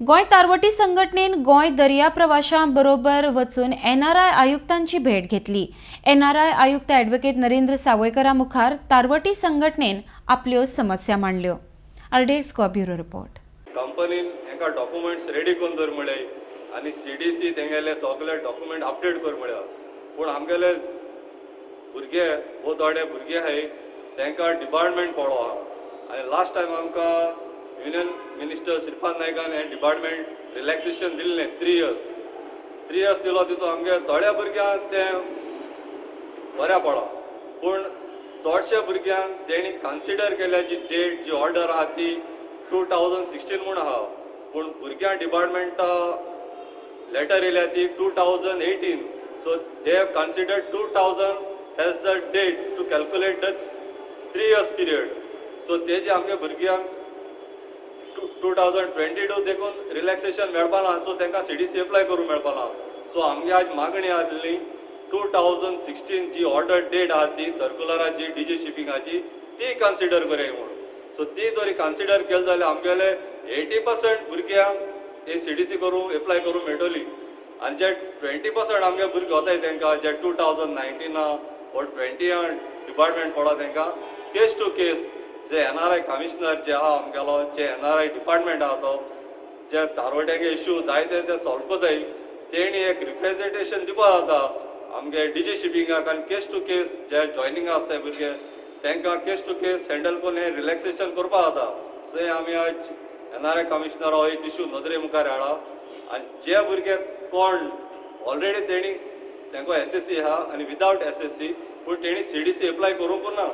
गोंय तारवटी संघटनेन गोंय दर्या प्रवाशां बरोबर वचून एनआरआय आयुक्तांची भेट घेतली. एनआरआय आयुक्त ॲडव्होकेट नरेंद्र सावयकरा मुखार तारवटी संघटनेन आपल्यो समस्या मांडल्यो. RDX Goa bureau report. कंपनीन हेंका डॉक्युमेंट्स रेडी करून दवर म्हळे आनी सीडीसी तेंगेले सगळे डॉक्युमेंट अपडेट कर म्हळ्या. पूण आमगेले भुरगे वो थोडे भुरगे आहाय, तांकां डिपार्टमेंट पडो आहा. आनी लास्ट टायम आमकां युनियन मिनिस्टर श्रीपाद नायकान हें डिपार्टमेंट रिलॅक्सेशन दिल्लें 3 इयर्स. 3 इयर्स दिलो, तितून आमगे थोड्या भुरग्यांक तें बऱ्या पडला, पूण चडशा भुरग्यांक तेणी कन्सिडर केल्या जी डेट, जी ऑर्डर आहा ती 2016 म्हूण आहा, पूण भुरग्यां डिपार्टमेंटा लेटर येयल्या ती 2018. So they have considered 2000 as the date to calculate the 3 years period. So तेजे आमगे भुरग्यांक 2022 देखून रिलॅक्सेशन मेळपा ना. सो तांकां सीडीसी एप्लाय करूंक मेळपा ना. सो आमगे आज मागणी आहली, 2016 जी ऑर्डर डेट आहा ती सर्कुलराची, डीजी शिपिंगाची, ती कन्सिडर करया म्हणून. सो ती जरी कन्सिडर केली जाल्यार आमगेले 80% भुरग्यांक हे सीडीसी करूंक, एप्लाय करूंक मेळटली. आनी जे 20% आमगे भुरगे वताय, तांकां जे 2019 or 20 department पडला, तांकां केस टू केस जे एनआरआय कमिशनर जे आहा आमगेलो, जे एनआरआय डिपार्टमेंट आहा, तो जे तारवट्यांगे इश्यू जायते ते सॉल्व करताय, तेणी एक रिप्रेझेंटेशन दिवपा जाता आमगे डीजी शिपिंगाक. आनी केस टू केस जे जॉयनिंग आसताय भुरगे, तांकां केस टू केस हँडल करून हें रिलॅक्सेशन करपा जाता. सो हें आमी आज एनआरआय कमिशनर हो एक इश्यू नदरे मुखार हाडला. आनी जे भुरगे कोण ऑलरेडी तेणी तांकां एसएससी आहा आनी विदावट एसएससी, पूण तेणी सीडीसी एप्लाय करूंक ना,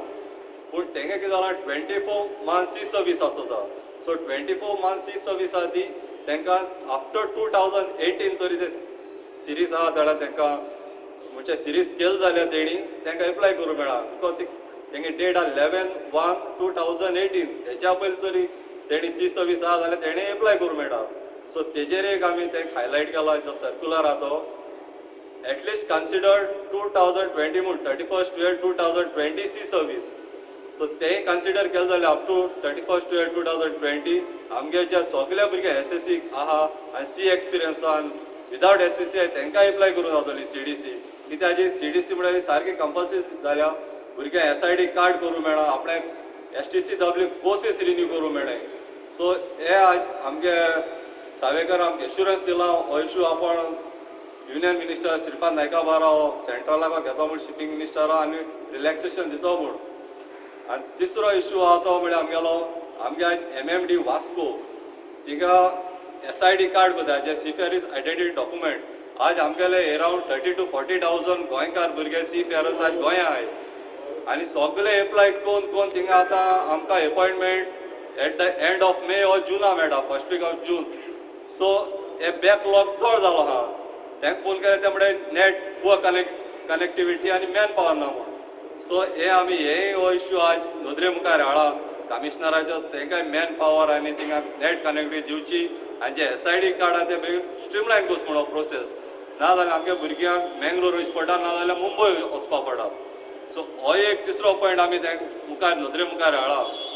पूण तेंगे कितें जालां, 24 month sea service आसता. So 24 month sea service आहा ती तांकां आफ्टर 2018 तरी ते सिरीज आहा जाल्यार, तांकां म्हणजे सिरीज केल जाल्यार तेणी तांकां एप्लाय करूंक मेळा, because तेंगे डेट आहा 11/1/2018. तेच्या पयलीं तरी तेणी सी सर्वीस आहा जाल्यार तेणी एप्लाय करूंक मेळटा. सो तेजेर एक आमी तें हायलायट केला, जो सर्कुलर आहा तो at least consider 2020 म्हूण, 31/12/2020 sea service. So तेय कन्सिडर केलें जाल्यार up to 31/12/2020 आमगे ज्या सगल्या भुरग्यांक एसएससी आहा आनी सी एक्सपिरियन्स आहा, विदावट एसएससी, तांकां एप्लाय करूंक जातली सीडीसी. कित्याक सीडीसी म्हळ्यार सारकी कंपल्सरी जाल्या भुरग्यांक एसआयडी कार्ड करूंक मेळना, आपणाक एसटीसीडब्ल्यू कोर्सीस रिन्यू करूंक मेळ्ळें. सो हे आज आमगे सावेकर आमकां एश्युरन्स दिला, हो इशू आपण युनियन मिनिस्टर श्रीपाद नायका बारा सेंट्रलाक घेतो म्हूण, शिपींग मिनिस्टरा, आनी रिलॅक्सेशन दितो म्हूण. आनी तिसरो इशू आहा तो म्हळ्यार आमगेलो आमगे एमएमडी वास्को, थिंगा एसआयडी कार्ड करता, जे सीफेयर्स आयडेंटिटी डॉक्युमेंट. आज आमगेले around 30 to 40 thousand गोंयकार भुरगे सी फेयर्स आज गोंया आहाय आनी सगळे एप्लाय करून करून थिंगा आतां आमकां appointment at the end of May or जुना मेळटा, first week of June. So हे बॅकलॉग चड जालो आहा. तांकां फोन केल्यार ते म्हणटा नेट पुअर कनेक्टिविटी आनी मॅन पावर ना म्हूण. सो हे आमी हे हो इश्यू आज नदरे मुखार हाडला कमिशनराचो, तांकां मॅन पावर आनी थिंगा नेट कनेक्टिविटी दिवची आनी जे एसआयडी कार्ड आहा ते बेगीन स्ट्रीमलायन करचो म्हणून प्रोसेस. ना जाल्यार आमगे भुरग्यांक मँगलोर वचचें पडटा, ना जाल्यार मुंबय वचपा पडटा. सो हो एक तिसरो पॉयंट आमी त्या मुखार नदरे मुखार हाडला.